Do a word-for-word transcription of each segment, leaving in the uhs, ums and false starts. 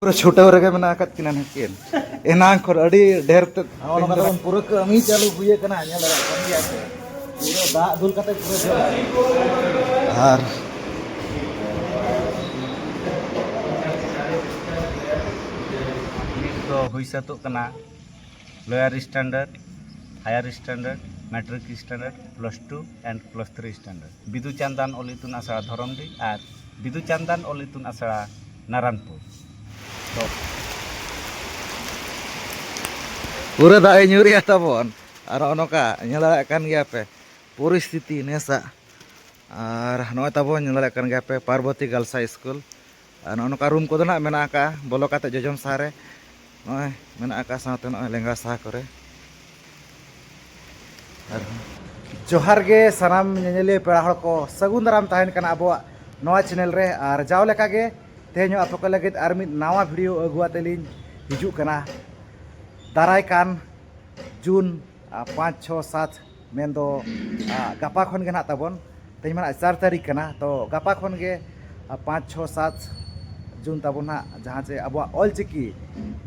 ᱯᱩᱨᱟᱹ ᱪᱷᱩᱴᱟᱹᱣ ᱨᱮᱜᱮ ᱢᱮᱱᱟᱜ ᱟᱠᱟᱫ ᱠᱤᱱᱟ ᱱᱟᱦᱟᱜ ᱠᱤᱱ᱾ ᱮᱱᱟᱝ ᱠᱷᱚᱱ ᱟᱹᱰᱤ ᱰᱷᱮᱨ ᱛᱮ ᱱᱚᱜᱼᱚ ᱱᱚᱝᱠᱟ ᱛᱟᱵᱚᱱ ᱯᱩᱨᱟᱹ ᱠᱟᱹᱢᱤ ᱪᱟᱹᱞᱩ ᱦᱩᱭ ᱟᱠᱟᱱᱟ, ᱧᱮᱞ ᱫᱟᱲᱮᱭᱟᱜ ᱠᱟᱱ ᱜᱮᱭᱟ ᱯᱮ᱾ ᱯᱩᱨᱟᱹ ᱫᱟᱜ ᱫᱩᱞ ᱠᱟᱛᱮ ᱯᱩᱨᱟᱹ ᱡᱚᱨ᱾ ᱟᱨ ᱱᱤᱛ ᱫᱚ ᱦᱩᱭ ᱥᱟᱹᱛᱚᱜ ᱠᱟᱱᱟ lower standard, higher standard, matric standard, plus two and plus three standard, Bidu Chandan ᱚᱞ ᱤᱛᱩᱱ ᱟᱥᱲᱟ ᱫᱷᱚᱨᱚᱢᱰᱤ ᱟᱨ ᱵᱤᱫᱩ ᱪᱟᱸᱫᱟᱱ ᱚᱞ ᱤᱛᱩᱱ ᱟᱥᱲᱟ ᱱᱟᱨᱟᱱᱯᱩᱨ᱾ ᱛᱚ ᱯᱩᱨᱟᱹ ᱫᱟᱜ ᱮ ᱧᱩᱨᱮᱜᱼᱟ ᱛᱟᱵᱚᱱ᱾ ᱟᱨ ᱱᱚᱜᱼᱚ ᱱᱚᱝᱠᱟ ᱧᱮᱞ ᱫᱟᱲᱮᱭᱟᱜ ᱠᱟᱱ ᱜᱮᱭᱟ ᱯᱮ ᱯᱚᱨᱤᱥᱛᱷᱤᱛᱤ ᱱᱮᱥᱟᱜ᱾ ᱟᱨ ᱱᱚᱜᱼᱚᱭ ᱛᱟᱵᱚᱱ ᱧᱮᱞ ᱫᱟᱲᱮᱭᱟᱜ ᱠᱟᱱ ᱜᱮᱭᱟ ᱯᱮ ᱯᱟᱨᱵᱚᱛᱤ ᱜᱟᱞᱥᱟ ᱥᱠᱩᱞ᱾ ᱟᱨ ᱱᱚᱜᱼᱚ ᱱᱚᱝᱠᱟ ᱨᱩᱢ ᱠᱚᱫᱚ ᱱᱟᱜ ᱢᱮᱱᱟᱜ ᱟᱠᱟᱫᱼᱟ, ᱵᱚᱞᱚ ᱠᱟᱛᱮ ᱡᱚᱡᱚᱢ ᱥᱟᱦᱟ ᱨᱮ ᱱᱚᱜᱼᱚᱭ ᱢᱮᱱᱟᱜ ᱟᱠᱟᱫᱼᱟ, ᱥᱟᱶᱛᱮ ᱱᱚᱜᱼᱚᱭ ᱞᱮᱸᱜᱟ ᱥᱟᱦᱟ ᱠᱚᱨᱮ᱾ ᱟᱨ ᱡᱚᱦᱟᱨ ᱜᱮ ᱥᱟᱱᱟᱢ ᱧᱮᱧᱮᱞᱤᱭᱟᱹ ᱯᱮᱲᱟ ᱦᱚᱲ ᱠᱚ, ᱥᱟᱹᱜᱩᱱ ᱫᱟᱨᱟᱢ ᱛᱟᱦᱮᱱ ᱠᱟᱱᱟ ᱟᱵᱚᱣᱟᱜ ᱱᱚᱣᱟ ᱪᱮᱱᱮᱞ ᱨᱮ᱾ ᱟᱨ ᱡᱟᱣ ᱞᱮᱠᱟ ᱜᱮ ᱛᱮᱦᱮᱧ ᱦᱚᱸ ᱟᱯᱮ ᱠᱚ ᱞᱟᱹᱜᱤᱫ ᱟᱨ ᱢᱤᱫ ᱱᱟᱣᱟ ᱵᱷᱤᱰᱤᱭᱳ ᱟᱹᱜᱩ ᱟᱛᱮ ᱞᱤᱧ ᱦᱤᱡᱩᱜ ᱠᱟᱱᱟ᱾ ᱫᱟᱨᱟᱭ ᱠᱟᱱ ᱡᱩᱱ, ᱟᱨ ᱯᱟᱸᱪ, ᱪᱷᱚ, ᱥᱟᱛ ᱢᱮᱱᱫᱚ, ᱟᱨ ᱜᱟᱯᱟ ᱠᱷᱚᱱ ᱜᱮ ᱱᱟᱦᱟᱜ ᱛᱟᱵᱚᱱ, ᱛᱮᱦᱮᱧ ᱢᱟ ᱱᱟᱦᱟᱜ ᱪᱟᱨ ᱛᱟᱹᱨᱤᱠᱷ ᱠᱟᱱᱟ, ᱛᱚ ᱜᱟᱯᱟ ᱠᱷᱚᱱ ᱜᱮ, ᱟᱨ ᱯᱟᱸᱪ, ᱪᱷᱚ, ᱥᱟᱛ ᱡᱩᱱ ᱛᱟᱵᱚᱱ ᱱᱟᱦᱟᱜ ᱡᱟᱦᱟᱸ ᱪᱮ ᱟᱵᱚᱣᱟᱜ ᱚᱞᱪᱤᱠᱤ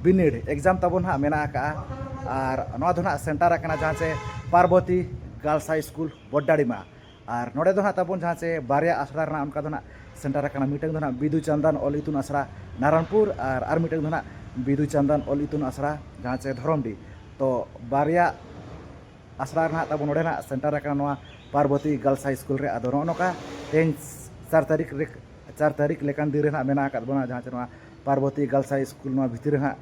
ᱵᱤᱱᱤᱰ ᱮᱠᱡᱟᱢ ᱛᱟᱵᱚᱱ ᱱᱟᱦᱟᱜ ᱢᱮᱱᱟᱜ ᱟᱠᱟᱜᱼᱟ᱾ ᱟᱨ ᱱᱚᱣᱟ ᱫᱚ ᱱᱟᱦᱟᱜ ᱥᱮᱱᱴᱟᱨ ᱟᱠᱟᱱᱟ ᱡᱟᱦᱟᱸ ᱪᱮ ᱯᱟᱨᱵᱚᱛᱤ ᱜᱟᱨᱞᱥ ᱦᱟᱭ ᱥᱠᱩᱞ ᱵᱚᱰᱰᱟᱲᱤᱢᱟ᱾ ᱟᱨ ᱱᱚᱰᱮ ᱫᱚ ᱱᱟᱦᱟᱜ ᱛᱟᱵᱚᱱ ᱡᱟᱦᱟᱸ ᱪᱮ ᱵᱟᱨᱭᱟ ᱟᱥᱲᱟ ᱨᱮᱱᱟᱜ ᱚᱱᱠᱟ ᱫᱚ ᱱᱟᱦᱟᱜ ᱥᱮᱱᱴᱟᱨ ᱟᱠᱟᱱᱟ, ᱢᱤᱫᱴᱟᱝ ᱫᱚ ᱱᱟᱦᱟᱜ ᱵᱤᱫᱩ ᱪᱟᱸᱫᱟᱱ ᱚᱞ ᱤᱛᱩᱱ ᱟᱥᱲᱟ ᱱᱟᱨᱟᱱᱯᱩᱨ ᱟᱨ ᱟᱨ ᱢᱤᱫᱴᱟᱝ ᱫᱚ ᱱᱟᱦᱟᱜ ᱵᱤᱫᱩ ᱪᱟᱸᱫᱟᱱ ᱚᱞ ᱤᱛᱩᱱ ᱟᱥᱲᱟ ᱡᱟᱦᱟᱸ ᱪᱮ ᱫᱷᱚᱨᱚᱢᱰᱤ᱾ ᱛᱚ ᱵᱟᱨᱭᱟ ᱟᱥᱲᱟ ᱨᱮᱱᱟᱜ ᱛᱟᱵᱚᱱ ᱱᱚᱰᱮ ᱱᱟᱜ ᱥᱮᱱᱴᱟᱨ ᱟᱠᱟᱱᱟ ᱱᱚᱣᱟ ᱯᱟᱨᱵᱚᱛᱤ ᱜᱟᱨᱞᱥ ᱦᱟᱭ ᱥᱠᱩᱞ ᱨᱮ᱾ ᱟᱫᱚ ᱱᱚᱜᱼᱚ ᱱᱚᱝᱠᱟ ᱛᱮᱦᱮᱧ ᱪᱟᱨ ᱛᱟᱹᱨᱤᱠᱷ ᱨᱮ, ᱪᱟᱨ ᱛᱟᱹᱨᱤᱠᱷ ᱞᱮᱠᱟᱱ ᱫᱤᱱ ᱨᱮ ᱱᱟᱜ ᱢᱮᱱᱟᱜ ᱟᱠᱟᱫ ᱵᱚᱱᱟ ᱡᱟᱦᱟᱸ ᱪᱮ ᱱᱚᱣᱟ ᱯᱟᱨᱵᱚᱛᱤ ᱜᱟᱨᱞᱥ ᱦᱟᱭ ᱥᱠᱩᱞ ᱱᱚᱣᱟ ᱵᱷᱤᱛᱤᱨ ᱨᱮ ᱱᱟᱜ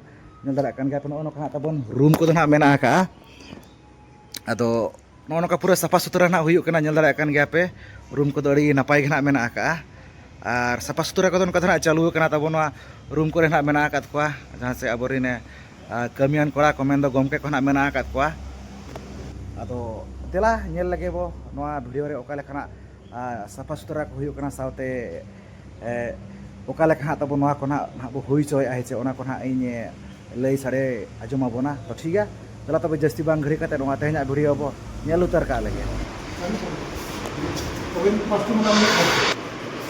ᱧᱮᱞ ᱫᱟᱲᱮᱭᱟᱜ ᱠᱟᱱ ᱜᱮᱭᱟ ᱯᱮ᱾ ᱱᱚᱜᱼᱚ ᱱᱚᱝᱠᱟ ᱱᱟᱜ ᱛᱟᱵᱚᱱ ᱨᱩᱢ ᱠᱚᱫᱚ ᱱᱟᱜ ᱢᱮᱱᱟᱜ ᱟᱠᱟᱜᱼᱟ᱾ ᱟᱫᱚ ᱱᱚᱜᱼᱚ ᱱᱚᱝᱠᱟ ᱯᱩᱨᱟᱹ ᱥᱟᱯᱷᱟ ᱥᱩᱛᱨᱟᱹ ᱱᱟᱜ ᱦᱩᱭᱩᱜ ᱠᱟᱱᱟ, ᱧᱮᱞ ᱫᱟᱲᱮᱭᱟᱜ ᱠᱟᱱ ᱜᱮᱭᱟ ᱯᱮ᱾ ᱨᱩᱢ ᱠᱚᱫᱚ ᱟᱹᱰᱤ ᱱᱟᱯᱟᱭ ᱜᱮ ᱱᱟᱜ ᱢᱮᱱᱟᱜ ᱟᱠᱟᱜᱼᱟ᱾ ᱟᱨ ᱥᱟᱯᱷᱟ ᱥᱩᱛᱨᱟᱹ ᱠᱚᱫᱚ ᱱᱚᱝᱠᱟ ᱫᱚ ᱱᱟᱜ ᱪᱟᱹᱞᱩ ᱟᱠᱟᱱᱟ ᱛᱟᱵᱚᱱ, ᱱᱚᱣᱟ ᱨᱩᱢ ᱠᱚᱨᱮ ᱱᱟᱜ ᱢᱮᱱᱟᱜ ᱟᱠᱟᱫ ᱠᱚᱣᱟ, ᱡᱟᱦᱟᱸ ᱪᱮ ᱟᱵᱚᱨᱮᱱ, ᱟᱨ ᱠᱟᱹᱢᱤᱭᱟᱱ ᱠᱚᱲᱟ ᱠᱚ ᱢᱮᱱᱫᱚ ᱜᱚᱢᱠᱮ ᱠᱚ ᱱᱟᱜ ᱢᱮᱱᱟᱜ ᱟᱠᱟᱫ ᱠᱚᱣᱟ᱾ ᱟᱫᱚ ᱫᱮᱞᱟ ᱧᱮᱞ ᱞᱮᱜᱮ ᱵᱚ ᱱᱚᱣᱟ ᱵᱷᱤᱰᱤᱭᱳ ᱨᱮ ᱚᱠᱟ ᱞᱮᱠᱟᱱᱟᱜ, ᱟᱨ ᱥᱟᱯᱷᱟ ᱥᱩᱛᱨᱟ ᱠᱚ ᱦᱩᱭᱩᱜ ᱠᱟᱱᱟ, ᱥᱟᱶᱛᱮ, ᱮ, ᱚᱠᱟ ᱞᱮᱠᱟ ᱦᱟᱸᱜ ᱛᱟᱵᱚ ᱱᱚᱣᱟ ᱠᱚ ᱱᱟᱜ, ᱱᱟᱜ ᱵᱚ ᱦᱩᱭ ᱦᱚᱪᱚᱭᱮᱫᱼᱟ, ᱦᱮᱸ ᱪᱮ, ᱚᱱᱟ ᱠᱚ ᱱᱟᱜ ᱤᱧ, ᱮ, ᱞᱟᱹᱭ ᱥᱟᱰᱮ ᱟᱸᱡᱚᱢ ᱟᱵᱚᱱᱟ᱾ ᱛᱚ ᱴᱷᱤᱠ ᱜᱮᱭᱟ, ᱫᱮᱞᱟ ᱛᱚᱵᱮ ᱡᱟᱹᱥᱛᱤ ᱵᱟᱝ ᱜᱷᱟᱹᱲᱤ ᱠᱟᱛᱮ ᱱᱚᱣᱟ ᱛᱮᱦᱮᱧᱟᱜ ᱵᱷᱤᱰᱤᱭᱳ ᱵᱚ ᱧᱮᱞ ᱩᱛᱟᱹᱨ ᱠᱟᱜ ᱞᱮᱜᱮ᱾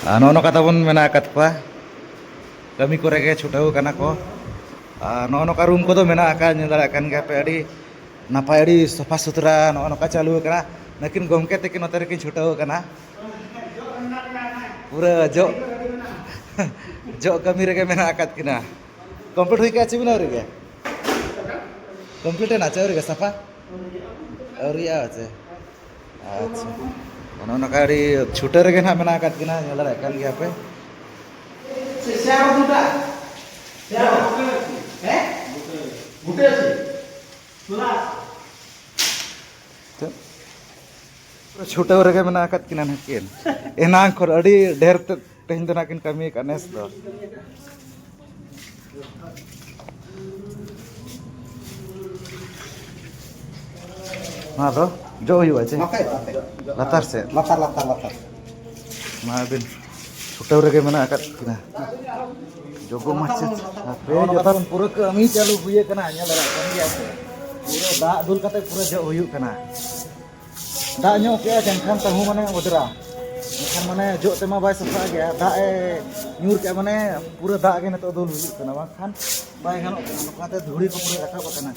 ᱟᱨ ᱱᱚᱜᱼᱚ ᱱᱚᱝᱠᱟ ᱛᱟᱵᱚᱱ ᱢᱮᱱᱟᱜ ᱟᱠᱟᱫ ᱠᱚᱣᱟ᱾ ᱠᱟᱹᱢᱤ ᱠᱚᱨᱮ ᱜᱮ ᱪᱷᱩᱴᱟᱹᱣ ᱠᱟᱱᱟ ᱠᱚ᱾ ᱟᱨ ᱱᱚᱜᱼᱚ ᱱᱚᱝᱠᱟ ᱨᱩᱢ ᱠᱚᱫᱚ ᱢᱮᱱᱟᱜ ᱟᱠᱟᱫ, ᱧᱮᱞ ᱫᱟᱲᱮᱭᱟᱜ ᱠᱟᱱ ᱜᱮᱭᱟ ᱯᱮ, ᱟᱹᱰᱤ ᱱᱟᱯᱟᱭ, ᱟᱹᱰᱤ ᱥᱟᱯᱷᱟ ᱥᱩᱛᱨᱟ ᱱᱚᱜᱼᱚ ᱱᱚᱝᱠᱟ ᱪᱟᱹᱞᱩ ᱟᱠᱟᱱᱟ᱾ ᱱᱩᱠᱤᱱ ᱜᱚᱢᱠᱮ ᱛᱟᱹᱠᱤᱱ ᱱᱚᱛᱮ ᱨᱮᱠᱤᱱ ᱪᱷᱩᱴᱟᱹᱣ ᱟᱠᱟᱱᱟ᱾ ᱯᱩᱨᱟᱹ ᱡᱚᱜ ᱡᱚᱜ ᱠᱟᱹᱢᱤ ᱨᱮᱜᱮ ᱢᱮᱱᱟᱜ ᱟᱠᱟᱫ ᱠᱤᱱᱟ᱾ ᱠᱚᱢᱯᱞᱤᱴ ᱦᱩᱭ ᱠᱟᱜᱼᱟ ᱪᱮ ᱵᱤᱱ ᱟᱹᱣᱨᱤ ᱜᱮ? ᱠᱚᱢᱯᱞᱤᱴ ᱮᱱᱟ ᱪᱮ ᱟᱹᱣᱨᱤ ᱜᱮ ᱥᱟᱯᱷᱟ? ᱟᱹᱣᱨᱤᱭᱟᱜᱼᱟ ᱪᱮ? ᱟᱪᱪᱷᱟ, ᱚᱱᱮ ᱚᱱᱠᱟ ᱟᱹᱰᱤ ᱪᱷᱩᱴᱟᱹᱣ ᱨᱮᱜᱮ ᱱᱟᱦᱟᱜ ᱢᱮᱱᱟᱜ ᱟᱠᱟᱫ ᱠᱤᱱᱟ, ᱧᱮᱞ ᱫᱟᱲᱮᱭᱟᱜ ᱠᱟᱱ ᱜᱮᱭᱟ ᱯᱮ᱾ ᱪᱷᱩᱴᱟᱹᱣ ᱨᱮᱜᱮ ᱢᱮᱱᱟᱜ ᱟᱠᱟᱫ ᱠᱤᱱᱟ ᱱᱟᱦᱟᱜ ᱠᱤᱱ᱾ ᱮᱱᱟᱝ ᱠᱷᱚᱱ ᱟᱹᱰᱤ ᱰᱷᱮᱨ ᱛᱮ ᱛᱮᱦᱮᱧ ᱫᱚ ᱱᱟᱦᱟᱜ ᱠᱤᱱ ᱠᱟᱹᱢᱤ ᱟᱠᱟᱫ ᱱᱮᱥ ᱫᱚ᱾ ᱱᱚᱣᱟ ᱫᱚ ᱡᱚᱜ ᱦᱩᱭᱩᱜᱼᱟ ᱪᱮ? ᱱᱚᱛᱮ, ᱱᱚᱛᱮ᱾ ᱞᱟᱛᱟᱨ ᱥᱮᱫ? ᱞᱟᱛᱟᱨ, ᱞᱟᱛᱟᱨ, ᱞᱟᱛᱟᱨ᱾ ᱢᱟ ᱟᱹᱵᱤᱱ ᱪᱷᱩᱴᱟᱹᱣ ᱨᱮᱜᱮ ᱢᱮᱱᱟᱜ ᱟᱠᱟᱫ ᱠᱤᱱᱟ᱾ ᱡᱚᱜᱚ ᱢᱟᱪᱮᱫ, ᱦᱟᱯᱮ ᱡᱚᱛᱚ ᱯᱩᱨᱟᱹ ᱠᱟᱹᱢᱤ ᱪᱟᱹᱞᱩ ᱦᱩᱭ ᱟᱠᱟᱱᱟ, ᱧᱮᱞ ᱫᱟᱲᱮᱭᱟᱜ ᱠᱟᱱ ᱜᱮᱭᱟ ᱯᱮ᱾ ᱯᱩᱨᱟᱹ ᱫᱟᱜ ᱫᱩᱞ ᱠᱟᱛᱮ ᱯᱩᱨᱟᱹ ᱡᱚᱜ ᱦᱩᱭᱩᱜ ᱠᱟᱱᱟ᱾ ᱫᱟᱜ ᱧᱚᱜ ᱠᱮᱜᱼᱟ, ᱮᱱᱠᱷᱟᱱ ᱛᱟᱹᱦᱩ ᱢᱟᱱᱮ ᱚᱡᱽᱨᱟ᱾ ᱮᱱᱠᱷᱟᱱ ᱢᱟᱱᱮ ᱡᱚᱜ ᱛᱮᱢᱟ ᱵᱟᱭ ᱥᱟᱯᱷᱟᱜ ᱜᱮᱭᱟ, ᱫᱟᱜ ᱮ ᱧᱩᱨ ᱠᱮᱜᱼᱟ, ᱢᱟᱱᱮ ᱯᱩᱨᱟᱹ ᱫᱟᱜ ᱜᱮ ᱱᱤᱛᱚᱜ ᱫᱩᱞ ᱦᱩᱭᱩᱜ ᱠᱟᱱᱟ, ᱵᱟᱝᱠᱷᱟᱱ ᱵᱟᱭ ᱜᱟᱱᱚᱜ ᱠᱟᱱᱟ᱾ ᱱᱚᱝᱠᱟᱛᱮ ᱫᱷᱩᱲᱤ ᱠᱚ ᱯᱩᱨᱟᱹ ᱨᱟᱠᱟᱵ ᱟᱠᱟᱱᱟ,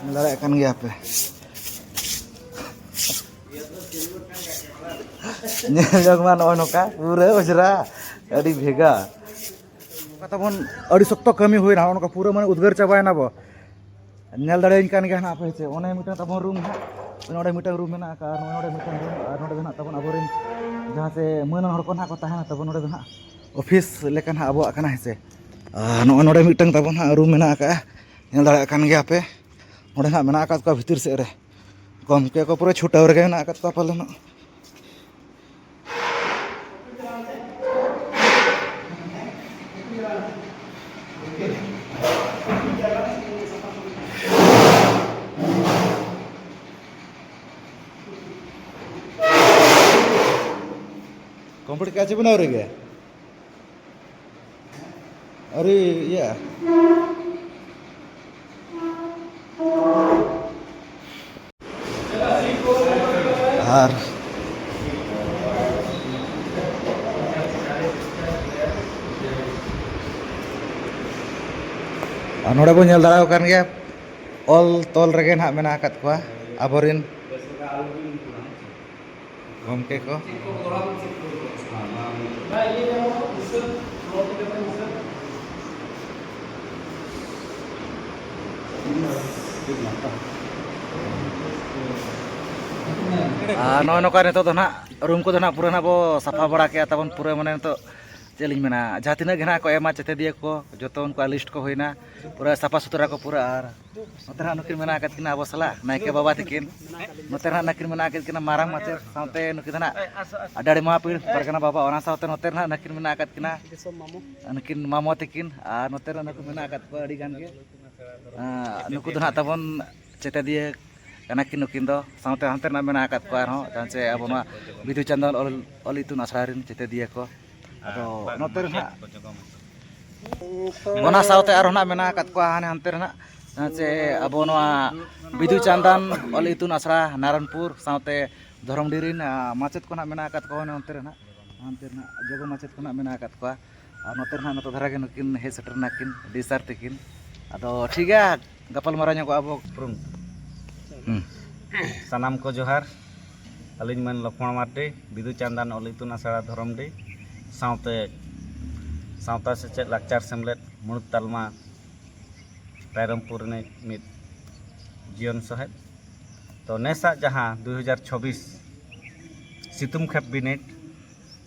ᱧᱮᱞ ᱫᱟᱲᱮᱭᱟᱜ ᱠᱟᱱ ᱜᱮᱭᱟ ᱯᱮ᱾ ᱧᱮᱞ ᱡᱚᱝ ᱢᱟ ᱱᱚᱜᱼᱚᱭ ᱱᱚᱝᱠᱟ ᱯᱩᱨᱟᱹ ᱚᱡᱽᱨᱟ, ᱟᱹᱰᱤ ᱵᱷᱮᱜᱟᱨ᱾ ᱱᱚᱝᱠᱟ ᱛᱟᱵᱚᱱ ᱟᱹᱰᱤ ᱥᱚᱠᱛᱚ ᱠᱟᱹᱢᱤ ᱦᱩᱭᱱᱟ, ᱱᱚᱜᱼᱚ ᱱᱚᱝᱠᱟ ᱯᱩᱨᱟᱹ ᱢᱟᱱᱮ ᱩᱫᱽᱜᱟᱹᱨ ᱪᱟᱵᱟᱭᱮᱱᱟ ᱵᱚ᱾ ᱧᱮᱞ ᱫᱟᱲᱮᱭᱟᱹᱧ ᱠᱟᱱ ᱜᱮᱭᱟ ᱦᱟᱸᱜ ᱯᱮ ᱥᱮ, ᱚᱱᱮ ᱢᱤᱫᱴᱟᱝ ᱛᱟᱵᱚᱱ ᱨᱩᱢ ᱦᱟᱸᱜ, ᱱᱚᱰᱮ ᱢᱤᱫᱴᱟᱝ ᱨᱩᱢ ᱢᱮᱱᱟᱜ ᱟᱠᱟᱫᱼᱟ, ᱱᱚᱜᱼᱚᱭ ᱱᱚᱰᱮ ᱢᱤᱫᱴᱟᱝ ᱨᱩᱢ, ᱟᱨ ᱱᱚᱰᱮ ᱫᱚ ᱦᱟᱸᱜ ᱛᱟᱵᱚᱱ ᱟᱵᱚᱨᱮᱱ ᱡᱟᱦᱟᱸ ᱥᱮ ᱢᱟᱹᱱᱟᱱ ᱦᱚᱲ ᱠᱚ ᱱᱟᱦᱟᱜ ᱠᱚ ᱛᱟᱦᱮᱱᱟ ᱛᱟᱵᱚᱱ, ᱱᱚᱰᱮ ᱫᱚ ᱦᱟᱸᱜ ᱚᱯᱷᱤᱥ ᱞᱮᱠᱟ ᱱᱟᱦᱟᱜ ᱟᱵᱚᱣᱟᱜ ᱠᱟᱱᱟ, ᱦᱮᱸ ᱥᱮ᱾ ᱟᱨ ᱱᱚᱜᱼᱚᱭ ᱱᱚᱰᱮ ᱢᱤᱫᱴᱟᱝ ᱛᱟᱵᱚᱱ ᱦᱟᱸᱜ ᱨᱩᱢ ᱢᱮᱱᱟᱜ ᱟᱠᱟᱫᱼᱟ, ᱧᱮᱞ ᱫᱟᱲᱮᱭᱟᱜ ᱠᱟᱱ ᱜᱮᱭᱟ ᱯᱮ, ᱱᱚᱰᱮ ᱱᱟᱦᱟᱜ ᱢᱮᱱᱟᱜ ᱟᱠᱟᱫ ᱠᱚᱣᱟ ᱵᱷᱤᱛᱤᱨ ᱥᱮᱫ ᱨᱮ᱾ ᱜᱚᱢᱠᱮ ᱠᱚ ᱯᱩᱨᱟᱹ ᱪᱷᱩᱴᱟᱹᱣ ᱨᱮᱜᱮ ᱢᱮᱱᱟᱜ ᱟᱠᱟᱫ ᱠᱚᱣᱟ ᱯᱟᱞᱮᱱᱚᱜ᱾ ᱠᱚᱢᱯᱞᱤᱴ ᱠᱮᱫᱼᱟ ᱪᱮ ᱵᱮᱱ ᱟᱹᱣᱨᱤ ᱜᱮ? ᱟᱹᱣᱨᱤ ᱤᱭᱟᱹᱜᱼᱟ᱾ ᱟᱨ ᱟᱨ ᱱᱚᱰᱮ ᱵᱚᱱ ᱧᱮᱞ ᱫᱟᱲᱮᱭᱟᱠᱚ ᱠᱟᱱ ᱜᱮᱭᱟ, ᱚᱞ ᱛᱚᱞ ᱨᱮᱜᱮ ᱱᱟᱦᱟᱜ ᱢᱮᱱᱟᱜ ᱟᱠᱟᱫ ᱠᱚᱣᱟ ᱟᱵᱚᱨᱮᱱ ᱜᱚᱢᱠᱮ ᱠᱚ᱾ ᱟᱨ ᱱᱚᱜᱼᱚᱭ ᱱᱚᱝᱠᱟ ᱱᱤᱛᱚᱜ ᱫᱚ ᱱᱟᱦᱟᱜ ᱨᱩᱢ ᱠᱚᱫᱚ ᱱᱟᱦᱟᱜ ᱯᱩᱨᱟᱹ ᱱᱟᱦᱟᱜ ᱵᱚ ᱥᱟᱯᱷᱟ ᱵᱟᱲᱟ ᱠᱮᱜᱼᱟ ᱛᱟᱵᱚᱱ, ᱯᱩᱨᱟᱹ ᱢᱟᱱᱮ ᱱᱤᱛᱚᱜ ᱪᱮᱫ ᱞᱤᱧ ᱢᱮᱱᱟ, ᱡᱟᱦᱟᱸ ᱛᱤᱱᱟᱹᱜ ᱜᱮ ᱱᱟᱦᱟᱜ ᱠᱚ ᱮᱢᱟ ᱪᱮᱛᱮᱫᱤᱭᱟᱹ ᱠᱚ, ᱡᱚᱛᱚ ᱩᱱᱠᱩᱣᱟᱜ ᱞᱤᱥᱴ ᱠᱚ ᱦᱩᱭᱱᱟ, ᱯᱩᱨᱟᱹ ᱥᱟᱯᱷᱟ ᱥᱩᱛᱨᱟ ᱠᱚ ᱯᱩᱨᱟᱹ᱾ ᱟᱨ ᱱᱚᱛᱮ ᱱᱟᱦᱟᱜ ᱱᱩᱠᱤᱱ ᱢᱮᱱᱟᱜ ᱟᱠᱟᱫ ᱠᱤᱱᱟ ᱟᱵᱚ ᱥᱟᱞᱟᱜ ᱱᱟᱭᱠᱮ ᱵᱟᱵᱟ ᱛᱟᱹᱠᱤᱱ, ᱱᱚᱛᱮ ᱱᱟᱦᱟᱜ ᱱᱩᱠᱤᱱ ᱢᱮᱱᱟᱜ ᱟᱠᱟᱫ ᱠᱤᱱᱟ ᱢᱟᱨᱟᱝ ᱢᱟᱪᱮᱫ, ᱥᱟᱶᱛᱮ ᱱᱩᱠᱤᱱ ᱫᱚ ᱱᱟᱦᱟᱜ ᱰᱟᱹᱲᱤ ᱢᱟᱦᱟ ᱯᱤᱲ ᱯᱟᱨᱜᱟᱱᱟ ᱵᱟᱵᱟ, ᱚᱱᱟ ᱥᱟᱶᱛᱮ ᱱᱚᱛᱮ ᱱᱟᱦᱟᱜ ᱱᱩᱠᱤᱱ ᱢᱮᱱᱟᱜ ᱟᱠᱟᱫ ᱠᱤᱱᱟ ᱱᱩᱠᱤᱱ ᱢᱟᱢᱚ ᱛᱟᱹᱠᱤᱱ, ᱟᱨ ᱱᱚᱛᱮ ᱨᱮ ᱱᱩᱠᱩ ᱢᱮᱱᱟᱜ ᱟᱠᱟᱫ ᱠᱚᱣᱟ ᱟᱹᱰᱤ ᱜᱟᱱ ᱜᱮ᱾ ᱟᱸ, ᱱᱩᱠᱩ ᱫᱚ ᱱᱟᱦᱟᱜ ᱛᱟᱵᱚᱱ ᱪᱮᱛᱮᱫᱤᱭᱟᱹ ᱠᱟᱱᱟ ᱠᱤᱱ ᱱᱩᱠᱤᱱ ᱫᱚ᱾ ᱥᱟᱶᱛᱮ ᱦᱟᱱᱛᱮ ᱨᱮᱱᱟᱜ ᱢᱮᱱᱟᱜ ᱟᱠᱟᱫ ᱠᱚᱣᱟ ᱟᱨᱦᱚᱸ, ᱡᱟᱦᱟᱸ ᱪᱮ ᱟᱵᱚ ᱱᱚᱣᱟ ᱵᱤᱫᱩ ᱪᱟᱸᱫᱟᱱ ᱚᱞ, ᱚᱞ ᱤᱛᱩᱱ ᱟᱥᱲᱟ ᱨᱮᱱ ᱪᱮᱛᱮᱫᱤᱭᱟᱹ ᱠᱚ᱾ ᱟᱫᱚ ᱱᱚᱛᱮ ᱨᱮ ᱱᱟᱦᱟᱜ, ᱚᱱᱟ ᱥᱟᱶᱛᱮ ᱟᱨᱦᱚᱸ ᱱᱟᱦᱟᱜ ᱢᱮᱱᱟᱜ ᱟᱠᱟᱫ ᱠᱚᱣᱟ ᱦᱟᱱᱮ ᱦᱟᱱᱛᱮ ᱨᱮ ᱱᱟᱦᱟᱜ, ᱡᱟᱦᱟᱸ ᱪᱮ ᱟᱵᱚ ᱱᱚᱣᱟ ᱵᱤᱫᱩ ᱪᱟᱸᱫᱟᱱ ᱚᱞ ᱤᱛᱩᱱ ᱟᱥᱲᱟ ᱱᱟᱨᱟᱱᱯᱩᱨ ᱥᱟᱶᱛᱮ ᱫᱷᱚᱨᱚᱢᱰᱤ ᱨᱮᱱ, ᱟᱸ, ᱢᱟᱪᱮᱫ ᱠᱚ ᱱᱟᱦᱟᱜ ᱢᱮᱱᱟᱜ ᱟᱠᱟᱫ ᱠᱚᱣᱟ ᱦᱟᱱᱮ ᱦᱟᱱᱛᱮ ᱨᱮ ᱱᱟᱦᱟᱜ, ᱦᱟᱱᱛᱮ ᱨᱮ ᱱᱟᱦᱟᱜ ᱡᱚᱜᱚ ᱢᱟᱪᱮᱫ ᱠᱚ ᱱᱟᱦᱟᱜ ᱢᱮᱱᱟᱜ ᱟᱠᱟᱫ ᱠᱚᱣᱟ᱾ ᱟᱨ ᱱᱚᱛᱮ ᱨᱮ ᱱᱟᱦᱟᱜ ᱱᱚᱛᱮ ᱫᱷᱟᱨᱟ ᱜᱮ ᱱᱩᱠᱤᱱ ᱦᱮᱡ ᱥᱮᱴᱮᱨ ᱱᱟᱠᱤᱱ ᱰᱤ ᱥᱟᱨ ᱛᱟᱹᱠᱤᱱ᱾ ᱟᱫᱚ ᱴᱷᱤᱠ ᱜᱮᱭᱟ, ᱜᱟᱯᱟᱞ ᱢᱟᱨᱟᱣ ᱧᱚᱜᱚᱜ ᱟᱵᱚ᱾ ᱩᱯᱨᱩᱢ᱾ ᱦᱩᱸ᱾ ᱥᱟᱱᱟᱢ ᱠᱚ ᱡᱚᱦᱟᱨ᱾ ᱟᱹᱞᱤᱧ ᱢᱟᱹᱱ ᱞᱚᱠᱷᱢᱚᱬ ᱢᱟᱨᱰᱤ, ᱵᱤᱫᱩ ᱪᱟᱸᱫᱟᱱ ᱚᱞ ᱤᱛᱩᱱ ᱟᱥᱲᱟ ᱫᱷᱚᱨᱚᱢᱰᱤ, ᱥᱟᱶᱛᱮ ᱥᱟᱶᱛᱟ ᱥᱮᱪᱮᱫ ᱞᱟᱠᱪᱟᱨ ᱥᱮᱢᱞᱮᱫ ᱢᱩᱬᱩᱫ ᱛᱟᱞᱢᱟ ᱨᱟᱭᱨᱚᱝᱯᱩᱨ ᱨᱤᱱᱤᱡ ᱢᱤᱫ ᱡᱤᱭᱚᱱ ᱥᱚᱦᱮᱫ᱾ ᱛᱚ ᱱᱮᱥᱟᱜ ᱡᱟᱦᱟᱸ ᱫᱩ ᱦᱟᱡᱟᱨ ᱪᱷᱚᱵᱵᱤᱥ ᱥᱤᱛᱩᱝ ᱠᱷᱮᱯ ᱵᱤᱱᱤᱰ,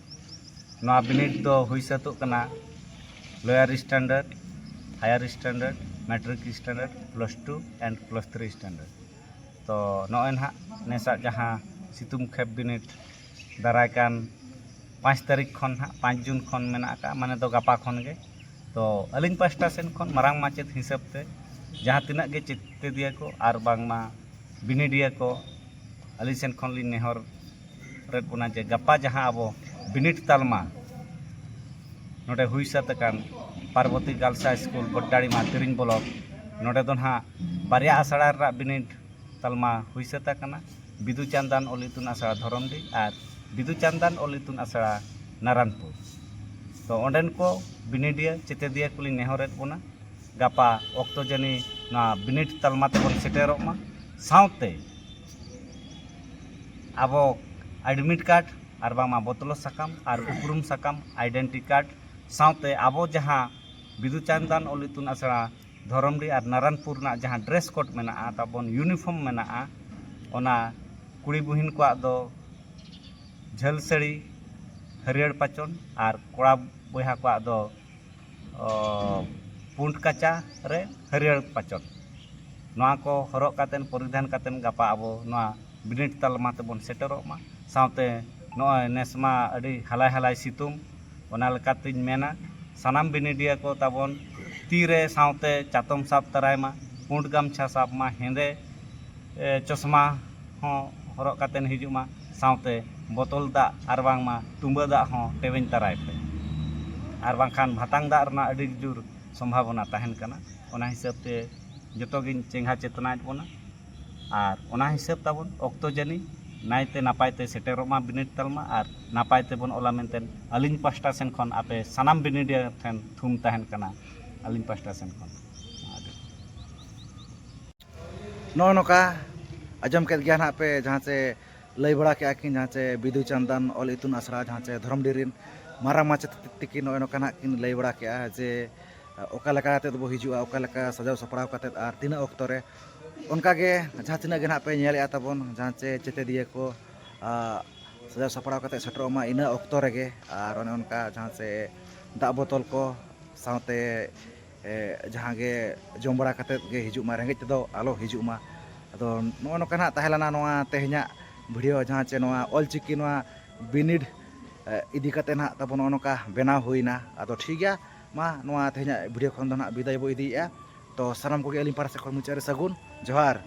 ᱱᱚᱣᱟ ᱵᱤᱱᱤᱰ ᱫᱚ ᱦᱩᱭ ᱥᱟᱹᱛᱚᱜ ᱠᱟᱱᱟ lower standard, higher standard, matric standard, plus two and plus three standard᱾ ᱛᱚ ᱱᱚᱜᱼᱚᱭ ᱱᱟᱦᱟᱜ ᱱᱮᱥᱟᱜ ᱡᱟᱦᱟᱸ ᱥᱤᱛᱩᱝ ᱠᱷᱮᱯ ᱵᱤᱱᱤᱰ ᱫᱟᱨᱟᱭ ᱠᱟᱱ ᱯᱟᱸᱪ ᱛᱟᱹᱨᱤᱠᱷ ᱠᱷᱚᱱ ᱱᱟᱦᱟᱜ, ᱯᱟᱸᱪ ᱡᱩᱱ ᱠᱷᱚᱱ ᱢᱮᱱᱟᱜ ᱟᱠᱟᱫᱼᱟ, ᱢᱟᱱᱮ ᱫᱚ ᱜᱟᱯᱟ ᱠᱷᱚᱱ ᱜᱮ᱾ ᱛᱚ ᱟᱹᱞᱤᱧ ᱯᱟᱥᱴᱟ ᱥᱮᱱ ᱠᱷᱚᱱ ᱢᱟᱨᱟᱝ ᱢᱟᱪᱮᱫ ᱦᱤᱥᱟᱹᱵ ᱛᱮ ᱡᱟᱦᱟᱸ ᱛᱤᱱᱟᱹᱜ ᱜᱮ ᱪᱮᱛᱮᱫᱤᱭᱟᱹ ᱠᱚ ᱟᱨ ᱵᱟᱝᱢᱟ ᱵᱤᱱᱤᱰᱤᱭᱟᱹ ᱠᱚ, ᱟᱹᱞᱤᱧ ᱥᱮᱱ ᱠᱷᱚᱱ ᱞᱤᱧ ᱱᱮᱦᱚᱨ ᱨᱮᱫ ᱵᱚᱱᱟ ᱡᱮ ᱜᱟᱯᱟ ᱡᱟᱦᱟᱸ ᱟᱵᱚ ᱵᱤᱱᱤᱰ ᱛᱟᱞᱢᱟ ᱱᱚᱰᱮ ᱦᱩᱭ ᱥᱟᱹᱛ ᱟᱠᱟᱱ ᱯᱟᱨᱵᱚᱛᱤ ᱜᱟᱨᱞᱥ ᱦᱟᱭ ᱥᱠᱩᱞ ᱵᱚᱰᱰᱟᱲᱤᱢᱟ ᱛᱤᱨᱤᱧ ᱵᱞᱚᱠ, ᱱᱚᱰᱮ ᱫᱚ ᱱᱟᱦᱟᱜ ᱵᱟᱨᱭᱟ ᱟᱥᱲᱟ ᱨᱮᱱᱟᱜ ᱵᱤᱱᱤᱰ ᱛᱟᱞᱢᱟ ᱦᱩᱭ ᱥᱟᱹᱛ ᱟᱠᱟᱱᱟ, ᱵᱤᱫᱩ ᱪᱟᱸᱫᱟᱱ ᱚᱞ ᱤᱛᱩᱱ ᱟᱥᱲᱟ ᱫᱷᱚᱨᱚᱢᱰᱤ ᱟᱨ ᱵᱤᱫᱩ ᱪᱟᱸᱫᱟᱱ ᱚᱞ ᱤᱛᱩᱱ ᱟᱥᱲᱟ ᱱᱟᱨᱟᱱᱯᱩᱨ᱾ ᱛᱚ ᱚᱸᱰᱮᱱ ᱠᱚ ᱵᱤᱱᱤᱰᱤᱭᱟᱹ ᱪᱮᱛᱮᱫᱤᱭᱟᱹ ᱠᱚᱞᱤᱧ ᱱᱮᱦᱚᱨᱮᱫ ᱵᱚᱱᱟ ᱜᱟᱯᱟ ᱚᱠᱛᱚ ᱡᱟᱹᱱᱤ ᱱᱚᱣᱟ ᱵᱤᱱᱤᱰ ᱛᱟᱞᱢᱟ ᱛᱮᱵᱚᱱ ᱥᱮᱴᱮᱨᱚᱜ ᱢᱟ᱾ ᱥᱟᱶᱛᱮ ᱟᱵᱚ ᱮᱰᱢᱤᱴ ᱠᱟᱨᱰ ᱟᱨ ᱵᱟᱝᱢᱟ ᱵᱚᱛᱞᱚ ᱥᱟᱠᱟᱢ ᱟᱨ ᱩᱯᱨᱩᱢ ᱥᱟᱠᱟᱢ, ᱟᱭᱰᱮᱱᱴᱤ ᱠᱟᱨᱰ, ᱥᱟᱶᱛᱮ ᱟᱵᱚ ᱡᱟᱦᱟᱸ ᱵᱤᱫᱩ ᱪᱟᱸᱫᱟᱱ ᱚᱞ ᱤᱛᱩᱱ ᱟᱥᱲᱟ ᱫᱷᱚᱨᱚᱢᱰᱤ ᱟᱨ ᱱᱟᱨᱟᱱᱯᱩᱨ ᱨᱮᱱᱟᱜ ᱡᱟᱦᱟᱸ ᱰᱨᱮᱥ ᱠᱳᱰ ᱢᱮᱱᱟᱜᱼᱟ, ᱛᱟᱵᱚᱱ ᱤᱭᱩᱱᱤᱯᱷᱚᱨᱢ ᱢᱮᱱᱟᱜᱼᱟ, ᱚᱱᱟ ᱠᱩᱲᱤ ᱵᱩᱦᱤᱱ ᱠᱚᱣᱟᱜ ᱫᱚ ᱡᱷᱟᱹᱞ ᱥᱟᱹᱲᱤ ᱦᱟᱹᱨᱭᱟᱹᱲ ᱯᱟᱪᱚᱱ ᱟᱨ ᱠᱚᱲᱟ ᱵᱚᱭᱦᱟ ᱠᱚᱣᱟᱜ ᱫᱚ ᱚ, ᱯᱩᱸᱰ ᱠᱟᱪᱟ ᱨᱮ ᱦᱟᱹᱨᱭᱟᱹᱲ ᱯᱟᱪᱚᱱ᱾ ᱱᱚᱣᱟ ᱠᱚ ᱦᱚᱨᱚᱜ ᱠᱟᱛᱮᱱ, ᱯᱚᱨᱤᱫᱷᱟᱱ ᱠᱟᱛᱮᱱ ᱜᱟᱯᱟ ᱟᱵᱚ ᱱᱚᱣᱟ ᱵᱤᱱᱤᱰ ᱛᱟᱞᱢᱟ ᱛᱮᱵᱚᱱ ᱥᱮᱴᱮᱨᱚᱜ ᱢᱟ᱾ ᱥᱟᱶᱛᱮ ᱱᱚᱜᱼᱚᱭ ᱱᱮᱥ ᱢᱟ ᱟᱹᱰᱤ ᱦᱟᱞᱟᱭ ᱦᱟᱞᱟᱭ ᱥᱤᱛᱩᱝ, ᱚᱱᱟ ᱞᱮᱠᱟᱛᱤᱧ ᱢᱮᱱᱟ ᱥᱟᱱᱟᱢ ᱵᱤᱱᱤᱰᱤᱭᱟᱹ ᱠᱚ ᱛᱟᱵᱚᱱ ᱛᱤ ᱨᱮ ᱥᱟᱶᱛᱮ ᱪᱟᱛᱚᱢ ᱥᱟᱵ ᱛᱟᱨᱟᱭ ᱢᱟ, ᱯᱩᱸᱰ ᱜᱟᱢᱪᱷᱟ ᱥᱟᱵ ᱢᱟ, ᱦᱮᱸᱫᱮ ᱮ, ᱪᱚᱥᱢᱟ ᱦᱚᱸ ᱦᱚᱨᱚᱜ ᱠᱟᱛᱮᱱ ᱦᱤᱡᱩᱜ ᱢᱟ, ᱥᱟᱶᱛᱮ ᱵᱚᱛᱚᱞ ᱫᱟᱜ ᱟᱨ ᱵᱟᱝᱢᱟ ᱛᱩᱸᱵᱟᱹ ᱫᱟᱜ ᱦᱚᱸ ᱴᱮᱣᱮᱧ ᱛᱟᱨᱟᱭ ᱯᱮ, ᱟᱨ ᱵᱟᱝᱠᱷᱟᱱ ᱵᱷᱟᱛᱟᱝ ᱫᱟᱜ ᱨᱮᱱᱟᱜ ᱟᱹᱰᱤ ᱡᱳᱨ ᱥᱚᱢᱵᱷᱟᱵᱚᱱᱟ ᱛᱟᱦᱮᱱ ᱠᱟᱱᱟ᱾ ᱚᱱᱟ ᱦᱤᱥᱟᱹᱵ ᱛᱮ ᱡᱚᱛᱚ ᱜᱤᱧ ᱪᱮᱸᱜᱷᱟ ᱪᱮᱛᱱᱟᱭᱮᱫ ᱵᱚᱱᱟ, ᱟᱨ ᱚᱱᱟ ᱦᱤᱥᱟᱹᱵ ᱛᱟᱵᱚᱱ ᱚᱠᱛᱚ ᱡᱟᱹᱱᱤ ᱱᱟᱭᱛᱮ ᱱᱟᱯᱟᱭ ᱛᱮ ᱥᱮᱴᱮᱨᱚᱜ ᱢᱟ ᱵᱤᱱᱤᱰ ᱛᱟᱞᱢᱟ, ᱟᱨ ᱱᱟᱯᱟᱭ ᱛᱮᱵᱚᱱ ᱚᱞᱟ ᱢᱮᱱᱛᱮ ᱟᱹᱞᱤᱧ ᱯᱟᱥᱴᱟ ᱥᱮᱱ ᱠᱷᱚᱱ ᱟᱯᱮ ᱥᱟᱱᱟᱢ ᱵᱤᱱᱤᱰᱤᱭᱟᱹ ᱴᱷᱮᱱ ᱛᱷᱩᱢ ᱛᱟᱦᱮᱱ ᱠᱟᱱᱟ ᱟᱹᱞᱤᱧ ᱯᱟᱥᱴᱟ ᱥᱮᱱ ᱠᱷᱚᱱ᱾ ᱟᱹᱰᱤ ᱱᱚᱜᱼᱚ ᱱᱚᱝᱠᱟ ᱟᱸᱡᱚᱢ ᱠᱮᱫ ᱜᱮᱭᱟ ᱱᱟᱦᱟᱜ ᱯᱮ, ᱡᱟᱦᱟᱸ ᱪᱮ ᱞᱟᱹᱭ ᱵᱟᱲᱟ ᱠᱮᱜᱼᱟ ᱠᱤᱱ, ᱡᱟᱦᱟᱸ ᱪᱮ ᱵᱤᱫᱩ ᱪᱟᱸᱫᱟᱱ ᱚᱞ ᱤᱛᱩᱱ ᱟᱥᱲᱟ, ᱡᱟᱦᱟᱸ ᱪᱮ ᱫᱷᱚᱨᱚᱢᱰᱤ ᱨᱮᱱ ᱢᱟᱨᱟᱝ ᱢᱟᱪᱮᱛ ᱛᱟᱹᱠᱤᱱ ᱱᱚᱜᱼᱚᱭ ᱱᱚᱝᱠᱟ ᱱᱟᱦᱟᱜ ᱠᱤᱱ ᱞᱟᱹᱭ ᱵᱟᱲᱟ ᱠᱮᱜᱼᱟ ᱡᱮ ᱚᱠᱟ ᱞᱮᱠᱟ ᱠᱟᱛᱮᱫ ᱵᱚ ᱦᱤᱡᱩᱜᱼᱟ, ᱚᱠᱟ ᱞᱮᱠᱟ ᱥᱟᱡᱟᱣ ᱥᱟᱯᱲᱟᱣ ᱠᱟᱛᱮᱫ ᱟᱨ ᱛᱤᱱᱟᱹᱜ ᱚᱠᱛᱚ ᱨᱮ᱾ ᱚᱱᱠᱟ ᱜᱮ ᱡᱟᱦᱟᱸ ᱛᱤᱱᱟᱹᱜ ᱜᱮ ᱱᱟᱦᱟᱜ ᱯᱮ ᱧᱮᱞᱮᱜᱼᱟ ᱛᱟᱵᱚᱱ, ᱡᱟᱦᱟᱸ ᱪᱮ ᱪᱮᱛᱮᱫᱤᱭᱟᱹ ᱠᱚ ᱟ, ᱥᱟᱡᱟᱣ ᱥᱟᱯᱲᱟᱣ ᱠᱟᱛᱮᱫ ᱥᱮᱴᱮᱨᱚᱜ ᱢᱟ ᱤᱱᱟᱹ ᱚᱠᱛᱚ ᱨᱮᱜᱮ᱾ ᱟᱨ ᱚᱱᱮ ᱚᱱᱠᱟ ᱡᱟᱦᱟᱸ ᱪᱮ ᱫᱟᱜ ᱵᱚᱛᱚᱞ ᱠᱚ ᱥᱟᱶᱛᱮ ᱮ, ᱡᱟᱦᱟᱸ ᱜᱮ ᱡᱚᱢ ᱵᱟᱲᱟ ᱠᱟᱛᱮᱫ ᱜᱮ ᱦᱤᱡᱩᱜ ᱢᱟ, ᱨᱮᱸᱜᱮᱡ ᱛᱮᱫᱚ ᱟᱞᱚ ᱦᱤᱡᱩᱜ ᱢᱟ᱾ ᱟᱫᱚ ᱱᱚᱜᱼᱚ ᱱᱚᱝᱠᱟ ᱱᱟᱦᱟᱜ ᱛᱟᱦᱮᱸ ᱞᱮᱱᱟ ᱱᱚᱣᱟ ᱛᱮᱦᱮᱧᱟᱜ ᱵᱷᱤᱰᱤᱭᱳ, ᱡᱟᱦᱟᱸ ᱪᱮ ᱱᱚᱣᱟ ᱚᱞᱪᱤᱠᱤ ᱱᱚᱣᱟ ᱵᱤᱱᱤᱰ ᱮ, ᱤᱫᱤ ᱠᱟᱛᱮᱫ ᱱᱟᱦᱟᱜ ᱛᱟᱵᱚ ᱱᱚᱜᱼᱚ ᱱᱚᱝᱠᱟ ᱵᱮᱱᱟᱣ ᱦᱩᱭᱱᱟ᱾ ᱟᱫᱚ ᱴᱷᱤᱠ ᱜᱮᱭᱟ, ᱢᱟ ᱱᱚᱣᱟ ᱛᱮᱦᱮᱧᱟᱜ ᱵᱷᱤᱰᱤᱭᱳ ᱠᱷᱚᱱ ᱫᱚ ᱱᱟᱦᱟᱜ ᱵᱤᱫᱟᱹᱭ ᱵᱚ ᱤᱫᱤᱭᱮᱫᱼᱟ᱾ ᱛᱚ ᱥᱟᱱᱟᱢ ᱠᱚᱜᱮ ᱟᱹᱞᱤᱧ ᱯᱟᱦᱴᱟ ᱥᱮᱫ ᱠᱷᱚᱱ ᱢᱩᱪᱟᱹᱫ ᱨᱮ ᱥᱟᱹᱜᱩᱱ ᱡᱚᱦᱟᱨ᱾